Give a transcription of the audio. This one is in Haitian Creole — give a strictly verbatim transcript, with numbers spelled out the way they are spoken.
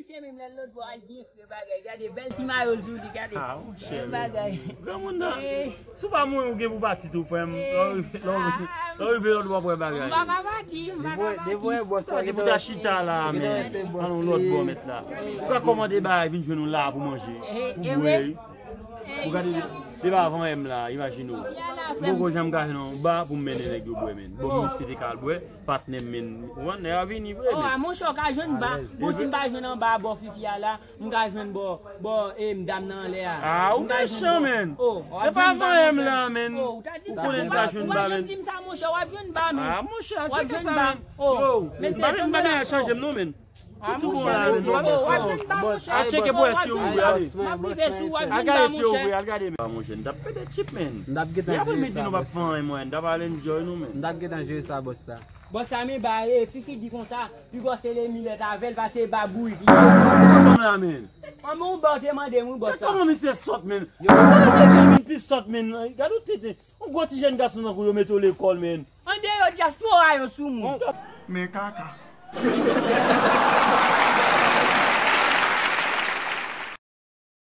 Chè menm lè lòt bò al byen fre bagay. Gade bèl ti mayo l sou li, gade. Ah, monchè, bèl bagay. Granmoun nan, si w pa mouri, ou gen pou pati tou, frè m. Lè w rive, lè w rive, lè w rive lòt bò pou wè bagay. M pa ka pati, m pa ka pati. Sa di pou ta chita la, men. An nou lòt bò, mèt la. Ou ka kòmande bagay, vin jwenn nou la pou manje. Pou bwè. Ou gade depi avan M la, imajine w. M poko janm ka jwenn yon ba pou m mennen nèg yo bwè, men. Bon, misye te ka al bwè, patnè m, men. Ou konprann, nèg a vini vre, men. Ah, monchè, w ka jwenn ba. Bon, si m pa jwenn anba bò fifi a la, m ka jwenn bò, bò, e, dam nan anlè a. Ah, ou mechan, men. Depi avan M la, men. Ou konnen m ka jwenn ba, men. Ou pa janm di m sa, monchè, w ap jwenn ba, men. Ah, monchè, al tcheke sa, men. Yo, m pa menm, m pa menm al chanje m non, men. Ah, monchè, mèsi. Bon, w ap jwenn ba, monchè. Al tcheke pou wè si yo ouvri, ale. M ap rive sou ou, w ap jwenn ba, monchè. Al gade si yo ouvri, al gade, men. Ah, monchè, n t ap pede tchip, men. M t ap gentan jere sa, bòs la. E aprè midi nou p ap fè anyen, mwen. N t ap al enjoy nou, men. M t ap gentan jere sa, bòs la. Bòs la, men ba, e, Fifi di konsa, pi gwo se Lemi lè t avè l, pase e ba bouyi ki. Sa se pwoblèm la, men. An, men ou ba w te mande m, wi, bòs la. Gade kòman misye sòt, men. Gade nèg yo vin pi sòt, men. Gade ou tete. Yon gwo ti jèn gason tankou yo mete w lekòl, men. Andeyò dyaspora yo sou moun. Men kaka.